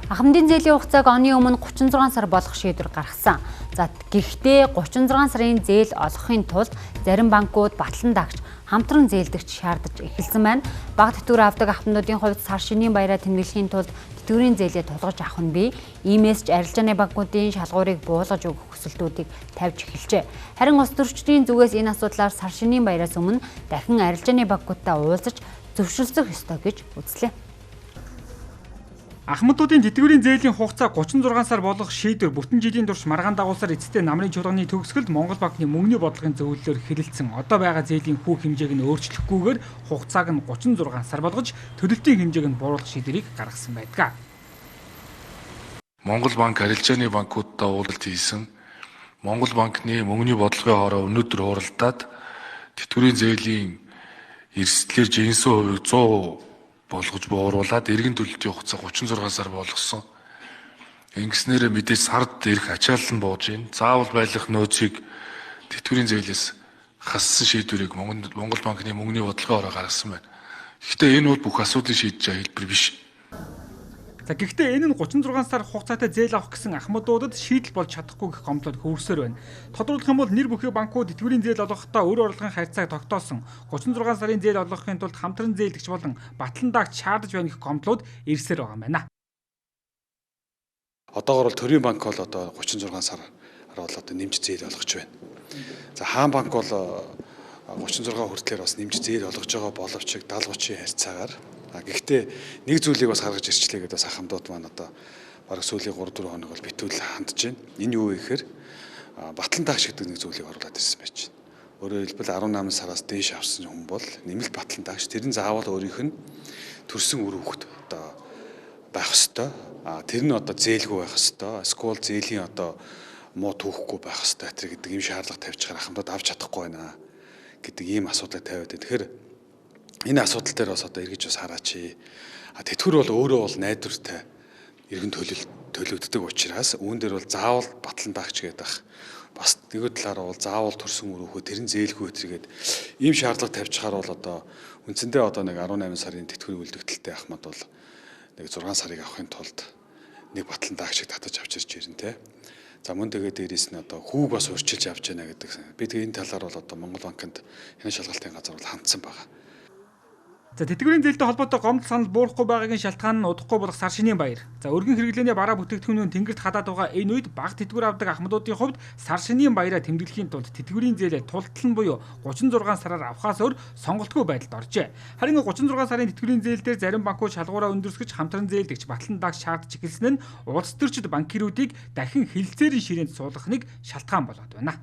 Ахмадын зээлийн хугацааг оны өмнө 36 сар болгох шийдвэр гаргасан. За, гэхдээ 36 сарын зээл олгохын тулд зарим банкуд батлан даагч, хамтран зээлдэгч шаардаж эхэлсэн байна. Бага тэтгэвэр авдаг ахмадуудын хувьд сар шинийн баяраа тэмдэглэхийн тулд тэтгэврийн зээлээ тулгаж авах нь бий. Иймээс ч арилжааны банкуудын шалгуурыг буулгаж өгөх хүсэлтүүдийг тавьж эхэлжээ. Харин улс төрчдийн зүгээс энэ асуудлаар сар шинийн баяраас өмнө дахин арилжааны банкудтай уулзаж зөвшөлдсөх ёстой гэж үзлээ. Ахмадуудын тэтгэврийн зээлийн хугацаа 36 сар болгох шийдвэр бүтэн жилийн турш маргаан дагуулсаар эцэстээ намрын чуулганы төгсгөлд Монгол банкны мөнгөний бодлогын зөвлөлөөр хэрэлдсэн. Одоо байгаа зээлийн хүү хэмжээг нь өөрчлөхгүйгээр хугацааг нь 36 сар болгож төлөлтийн хэмжээг нь бууруулах шийдвэрийг гаргасан байдаг. Монгол банк арилжааны банкудтай уулзалт хийсэн. Монгол банкны мөнгөний бодлогын хороо өнөөдөр хуралдаад тэтгэврийн зээлийн эрсдлэр жинсэн хувийг 100% болгож бууруулад эргэн төлөлтийн хугацаа 36 сар болгосон. Ингэснээрээ мэдээж сард ирэх ачаал нь бууж байна. Заавал байлгах нөөцийг тэтгэврийн зээлээс хассан шийдвэрийг Монгол банкны мөнгөний бодлогын хороо гаргасан байна. Гэхдээ энэ бол бүх асуудлыг шийдэж байгаа хэлбэр биш. За, гэхдээ энэ нь 36 сар хугацаатай зээл авах гэсэн ахмадуудад шийдэл болж чадахгүй гэх гомдлоод хөвөрсөөр байна. Тодруулах юм бол нэр бүхий банкуд тэтгэврийн зээл олгохдоо өр орлогын харьцааг тогтоосон. 36 сарын зээл олгохын тулд хамтран зээлдэгч болон батлан даагч шаардаж байна гэх гомдлууд ирсээр байгаа юм байна. Одоогор бол төрийн банк бол одоо 36 сараар бол одоо нэмж зээл олгож байна. За, хаан банк бол 36 хүртлээр бас нэмж зээл олгож байгаа боловч 70 30 харьцаагаар. Гэхдээ нэг зүйлийг бас гаргаж ирчлээ гэдэг бас ахмадууд маань одоо бараг сүүлийн 3-4 хоног бол битүүл хандж байна. Энэ юу вэ гэхээр батлан даагч гэдэг нэг зүйлийг оруулаад ирсэн байж байна. Өөрөөр хэлбэл 18 сараас дээш авсан хүн бол нэмэлт батлан даагч, тэр нь заавал өөрийнх нь төрсөн үр хүүхэд одоо байх ёстой. Тэр нь одоо зээлгүй байх ёстой. Эсвэл зээлийн одоо муу түүхгүй байх ёстой тэр гэдэг ийм шаардлага тавьчихаар ахмадууд авч чадахгүй байна гэдэг ийм асуудлыг тавиад. Тэгэхээр энэ асуудал дээр бас одоо эргэж бас хараач. Тэтгэвэр бол өөрөө бол найдвартай эргэн төлөгддөг учраас үүн дээр бол заавал батлан даагч гэдэг ах. Бас нөгөө талаараа бол заавал төрсөн өрөөхөө тэр нь зээлгүй тэргээд ийм шаардлага тавьчихаар бол одоо үндсэндээ одоо нэг 18 сарын тэтгэврийн үлдэгдэлтэй ахмад бол нэг 6 сарыг авахын тулд нэг батлан даагчийг татаж авчирч ирнэ те. За, мөн тэгээд дээрээс нь одоо хүүг бас урьдчилж авч яана гэдэг. Би тэгээ энэ талаар бол одоо Монгол банкнд хяналт шалгалтын газар бол хандсан байгаа. За, тэтгэврийн зээлтэй холбоотой гомдол санал буурахгүй байгаагийн шалтгаан нь удахгүй болох сар шинийн баяр. За, өргөн хэрэглээний бараа бүтээгдэхүүнүүд тэнгэрт хадаад байгаа энэ үед бага тэтгэвэр авдаг ахмадуудын хувьд сар шинийн баяраа тэмдэглэхийн тулд тэтгэврийн зээлээ тултал нь буюу 36 сараар авахаас өөр сонголтгүй байдалд оржээ. Харин 36 сарын тэтгэврийн зээл дээр зарим банкуд шалгуураа өндөрсгөж хамтран зээлдэгч батлан даагч шаардаж эхэлсэн нь улс төрчид банкируудыг дахин хилцээрийн ширээнд суулгахыг шалтгаан болоод байна.